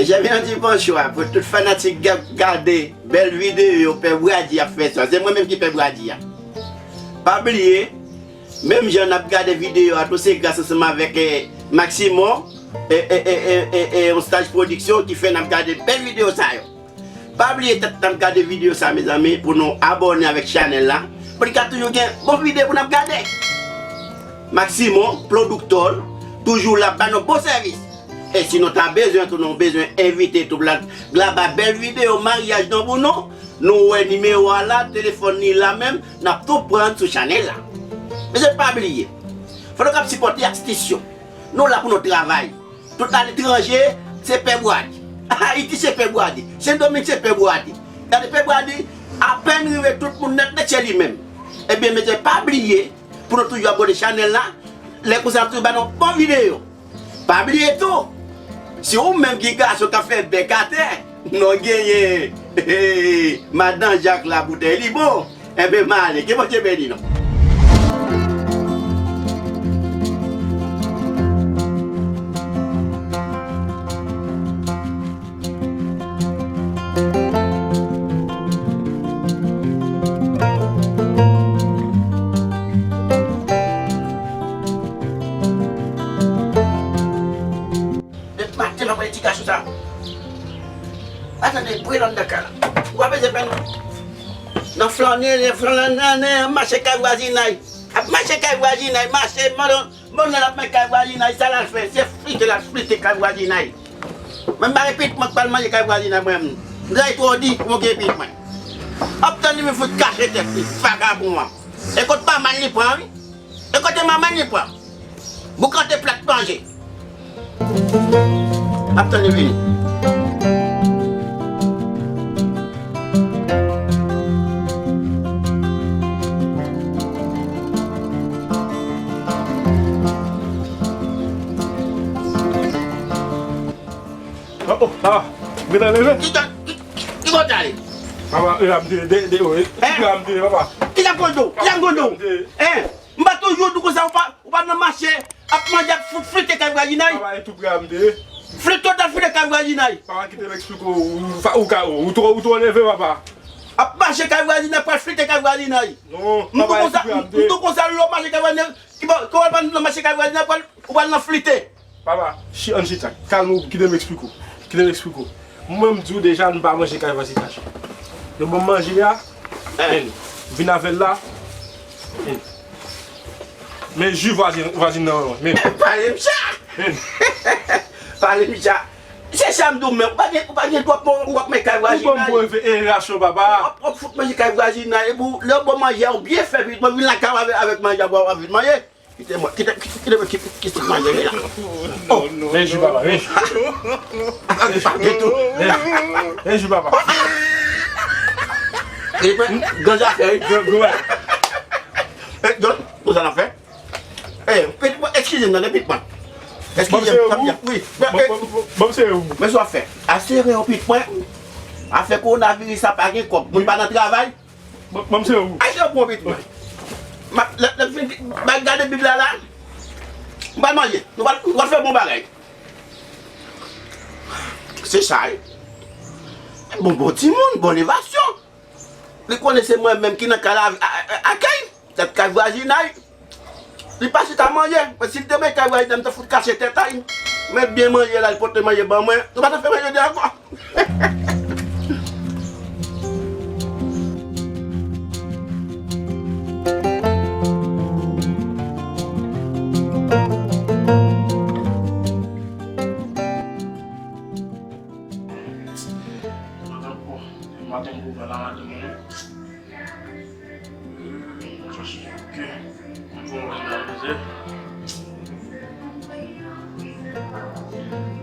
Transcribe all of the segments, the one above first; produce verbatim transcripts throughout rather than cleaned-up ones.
Mezanmi, ann di bonswa pou tout fanatik k ap gade bèl videyo Pè Brady ap fè sa. Se mwen menm ki Pè Brady a. Pa bliye, menm jan n ap gade videyo a tou, se gras ansanm avèk, eh, Maximo, e, e, e, e, e, e, yon Staj Pwodiksyon ki fè n ap gade bèl videyo sa yo. Pa bliye tèt n ap gade videyo sa, mezanmi, pou nou abòne avèk chanèl la, pou li ka toujou gen bon videyo pou n ap gade. Maximo, Productor, toujou la ap ba nou bon sèvis. E si nou ta bezwen tou, nou bezwen envite tou pou l al graba bèl videyo maryaj nou pou nou, nou wè nimewo a la, telefòn li la menm, n ap tou pran sou chanèl la. Mesye, pa bliye, fò nou kab sipòte atis yo. Nou la pou nou travay. Tout aletranje, se Pè Brady. Ayiti, se Pè Brady. Sendomeng, se Pè Brady. Gade Pè Brady, apèn rive, tout moun nèt nèt se li menm. Ebyen, mesye, pa bliye, pou nou toujou abòne chanèl la, lè konsa n ap toujou ba nou bon videyo. Pa bliye tou, si ou menm ki gason k ap fè bèk atè, nou genyen Madan Jak la, boutèy li bon. Enben, m ale, ke Bondye beni nou. Depi maten m ap wè ti gason sa. Pa tande bri l anndan kay la. Ou pa bezwen fè non. Nan flannen, nan flannen, nan mache kay vwazinay. Ap mache kay vwazinay, mache, mande Bon, lè l ap manje kay vwazinay, sa l al fè, se flite l al flite kay vwazinay. Mwen m pa gen pitit mwen k pral manje kay vwazinay mwen menm. Zay twò di pou mwen gen pitit mwen. Ap tann li vin fout kache tèt li, vagabon an. E kot manman l li pran wi. E kote manman l li pran. Boukante plat manje. Ap tann li vini. Oh, oh, papa, m gentan leve. Ki tan, ki, ki, ki kote ale? Papa, e la m te, de, de, o, e, ki la m te, papa. Ki la m konn di w? Ki la m konn di w? Hein? M pa toujou di w konsa, ou pa, ou pa nan mache, ap manje, ap fou-, flite kay vwazinay. Papa, e tou prè a m te ye. Flite w t ap flite kay vwazinay. Papa, kite m eksplike w, ou, ou, ou ka, ou, ou twò, ou twò nève, papa. Ap mache kay vwazinay, pral flite kay vwazinay. Non, papa, e tou prè a m te ye. M di w konsa, lè w mache kay vwazinay, ki pa, ki w pral nan mache kay vwazinay, pral, ou pral nan flite. Papa, chi-, ann chita. Kalme w, kite m eksplike w. Kite m eksplike w. Mwen, m di w deja, nou pa manje kay vwazinaj. Nou ban m manje a. Hein. Men, vin avè l la. Men. Men ji vwazin, vwazin nan, men. Pale m sa! Men. Pale m sa! Se sa m di w, men ou pa gen, ou pa gen dwa pou w ap manje kay vwazinaj. Ou ban m bon revenerasyon, papa. W ap, w ap fout manje kay vwazinaj. Epi w, lè w ban manje a, ou byen fè, epi mwen vin lakay avèk, avèk manje a, w ap vin manje. Kite mwen, kite, kite, kite mwen, kite, kite mwen, kite mwen. Oh, men jou papa, men jou. Ak pa gen tou. Men, men jou papa. E mwen, gwo zafè, wi. Gwo, gwo bagay. E, gwo, gwo sa n ap fè. E, pitit mwen, eskize m, tande, pitit mwen. Eskize m, sa m di a, wi. Bon, bon, bon, bon, se ou. Men sa w ap fè. Asire w, pitit mwen. Afè kowonaviris sa pa gen kòb. Moun pa nan travay. Bon, bon, se ou. Ay, se ou bon, pitit mwen. M ap, lè, lè m fin, m ap gade Bib la, la. M pral manje. Nou pral, nou pral fè bon bagay. Se sa, wi. Bon, bon timoun, bon levasyon. Li konnen se mwen menm ki nan kay la a, a, a, akèy. Tèt kay vwazinay. Li pa chita manje. Men si l te manje kay vwazinay, m ta fout kache tèt a li. Men byen manje la, li pote manje ban mwen. Nou pa ta fè manje de ankò. Maten m goumen la, maten m goumen.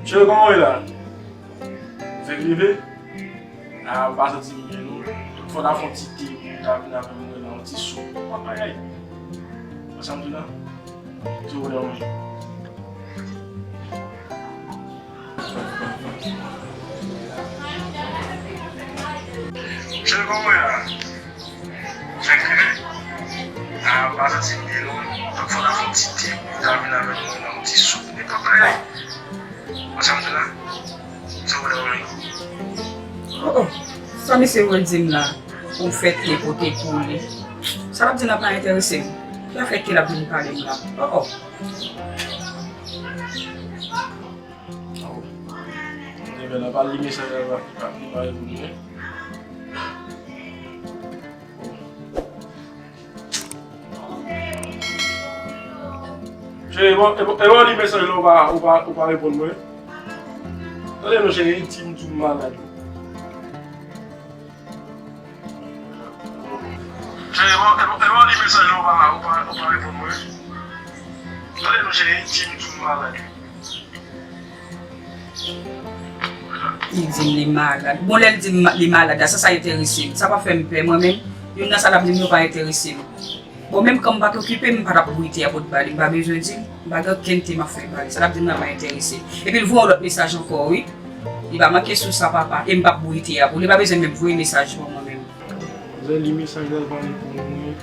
Cheri, kòman w ye la? Fèk leve? A, m pa santi m byen non. Fò w ta fè yon ti te pou w ta vin avè m, mwen la, yon ti soup. Ayayay. Wè sa m di la? Ti wè w. Cheri, kòman w ye la? Fèk leve? A, m pa santi m byen non. Fò w ta fè yon ti te pou w ta vin avè m, mwen la, yon ti soup. Ayayay. Wè sa m di la? Oh, oh. Sa misye vle di m la, pou m fè te pote pou li. Sa l ap di m la pa enterese m. Ki afè ke l ap vin pale m la? Oh, oh. Awo. Nèg la pa li mesaj la, li pa, li pa reponn mwen. Cheri, e bon, e bon, e bon, li mesaj la, ou pa, ou pa, ou pa reponn mwen. Tande non, cheri, ti m di w malad. Cheri, e bon, e bon, e bon, li mesaj la, ou pa, ou pa, ou pa reponn mwen. Tande non, cheri, ti m di w malad. Li di m li malad. Bon, lè l di m li malad la, sa, sa enterese m. Sa pa fè m pè, mwen menm. Youn nan sa l ap di m yo pa enterese m. Bon, menm kan m pa t okipe, m pa t ap voye te a pou t ba li. M pa bezwen di l. M pa gen okenn te m ap fè ba li. Sa l ap di m nan pa enterese. Epi l voye yon lòt mesaj ankò, wi. Li pa manke sou sa, papa. E m p ap voye te a pou li. Li pa bezwen menm voye mesaj pou mwen menm. Lè li mesaj la, li pa reponn mwen.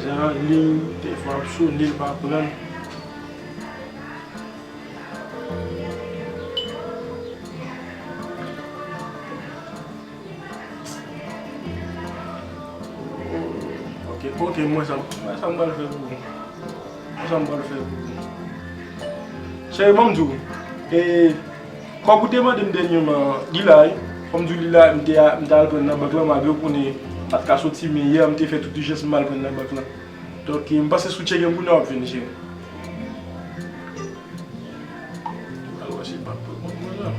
Jan li te fè ap sone, l pa pran. Ok, ok, mwen sa, mwen sa m pral fè pou ou. Mwen sa m pral fè pou ou. Cheri, ban m di w, e, kòb ou te mande m dènyèman, li la, wi. Fò m di w li la, m te a, m te al pran nan bank lan, malgre w konnen, m pa t ka soti, men yè, m te fè tout ijans m al pran nan bank lan. Donk, m pase sou tcheke m kounye a w ap vin, cheri. Alò, se pa pou mwen la.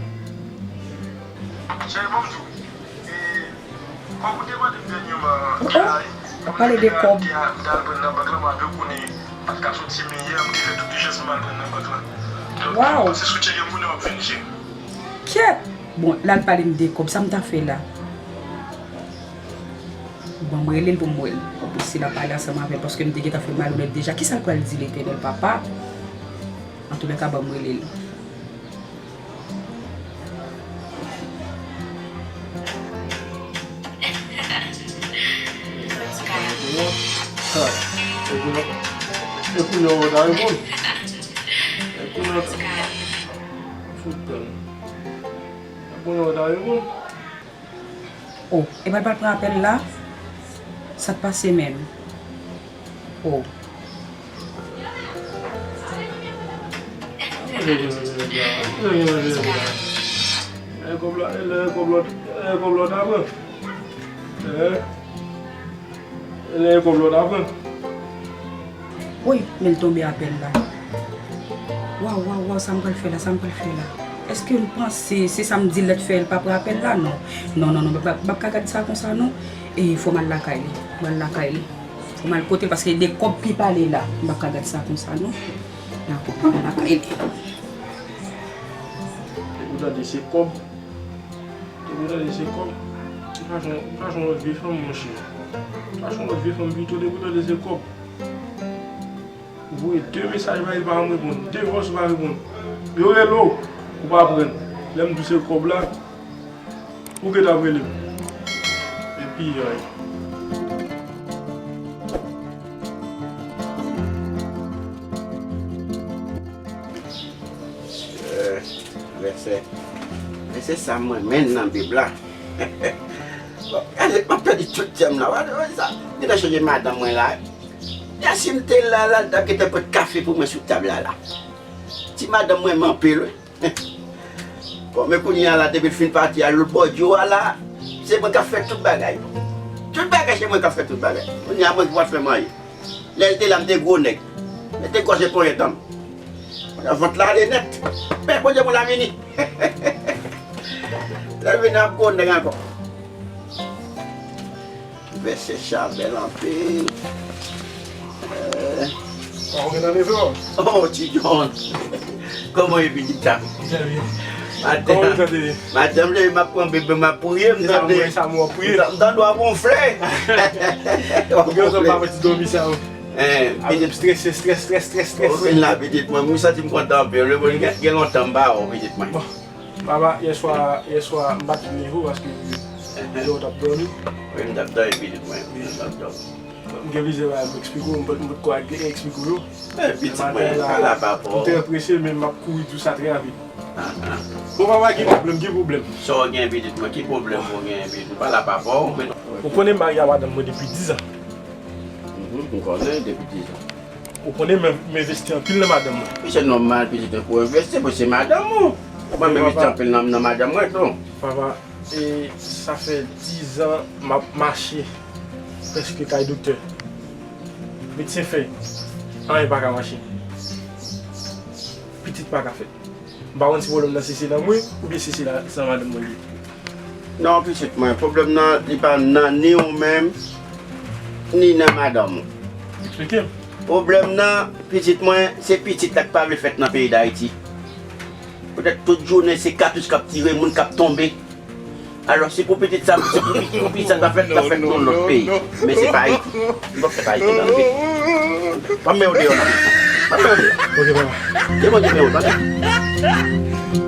Cheri, ban m di w, e, kòb ou te mande m dènyèman, oh, oh, ap pale de kòb. M te al pran nan bank lan, malgre w konnen, m pa t ka soti, men yè, m te fè tout ijans m al pran nan bank lan. Donk, m pase sou tcheke m kounye a w ap vin, cheri. Kèt! Bon, l al pale m de kòb, sa m ta fè la? Ban m rele l pou m wè l. Pou si l ap pale ansanm avè l, paske m te gentan fè malonèt deja. Kisa l pral di, Letènèl papa? Antoulèka, ban m rele l. Ha, e pou nou, e pou nou ta reponn. E pou nou ta, fout tan. E pou nou ta reponn. Oh, e pa l pral pran apèl la? Sa k pase menm? Oh. E kòb la, e lè kòb la, e kòb la ta pran. E lè kòb la ta pran. Woy, men l tonbe apèl la. Waw, waw, waw, sa m pral fè la, sa m pral fè la. Èske m panse se sa m di l lèt fè l pa pran apèl la? Non. Non, non, non, m p ap ka gad sa konsa non. E fò m al lakay li. M al lakay li. Fò m al kote l paske de kòb ki pale la. M p ap ka gad sa konsa non. Dakò, m al lakay li. Ou tande se kòb. Depi w tande se kòb, chache yon, chache yon lòt vye fanm, monchè. Chache yon lòt vye fanm pito, depi w tande se kòb. Ou voye de mesaj ba li, li pa janm reponn. De vòs, li pa reponn. Yo rele w, ou pa pran. Lè m di w se kòb la, ou gentan ap rele m. Epi, ay. Vèsè. Vèsè sa m renmen nan Bib la. Bon, gade, m ap pèdi tout tan m nan. Wè, wè sa. Gentan chanje madanm mwen la. Yasmin te la, la, l t ap gentan pot kafe pou mwen sou tab la, la. Ti madanm mwen renmen anpil, wi. Bon, men kounye a la, depi l fin pati al bò djo a la, se mwen k ap fè tout bagay. Tout bagay, se mwen k ap fè tout bagay. Kounye a, mwen ki pral fè manje. Lè l te la, m te gwo nèg. Men te gòje ponyèt an m. Kounye a, vant la ale nèt. Men Bondye mwen la vini. Lè l vini, m ap gwo nèg ankò. Vèsè sa bèl anpil. Eh. Sa ou gen nan neve w? Oh, Ti John. Kòman e Benita? Trè byen. Maten, maten m leve, m ap pran bebe, m ap priye, m tande, m tande w ap priye. M tande w ap wonfle. W ap wonfle. Ou gen yon pa pati dòmi sa yo. Ap strese, strese, strese, strese, strese. Ou vin la pitit mwen, m santi m kontan anpil. Gen, gen lontan m pa wè w pitit mwen. Bon, papa, yèswa, yèswa, m pa t vin leve w paske lè w t ap dòmi. Wi, m t ap dòmi pitit mwen, m t ap dòmi. M gen plizyè bagay pou eksplike w, m pot, m pot ko al eksplike w yo. Eh, pitit mwen, pale a papa w. M trè prese, men m ap kouri di w sa trè rapid. Bon, papa, ki pwoblèm, ki pwoblèm? Sa w gen, pitit mwen, ki pwoblèm ou gen, pitit mwen? Pale a papa w, men. Ou konnen m marye a madanm mwen depi dizan. Mhm, m konnen, depi dizan. Ou konnen m, m envesti anpil nan madanm mwen. Wi, se nòmal, pitit mwen, pou envesti, pou se madanm ou. Ou pa m envesti anpil nan, nan madanm mwen, tou. Papa, e sa fè dizan m ap mache prèske kay doktè. Medsen fè anyen pa ka mache. Pitit pa ka fèt. M pa konn si pwoblèm nan se, se nan mwen oubyen se, se la, se nan madanm mwen li ye. Non, pitit mwen, pwoblèm nan, li pa nan ni ou menm, ni nan madanm ou. Eksplike m. Pwoblèm nan, pitit mwen, se pitit la k pa vle fèt nan peyi Dayiti. Petèt tout jounen se katouch k ap tire, moun k ap tonbe. Alò, si pou pitit sa, si pou pitit, pou pitit sa ta fèt, ta fèt nan yon lòt peyi. Men se pa Ayiti. M p ap fèt Ayiti, tande. Pa m men w deyò, non. Pa m men w deyò. Ok, papa. Ke Bondye men w, tande.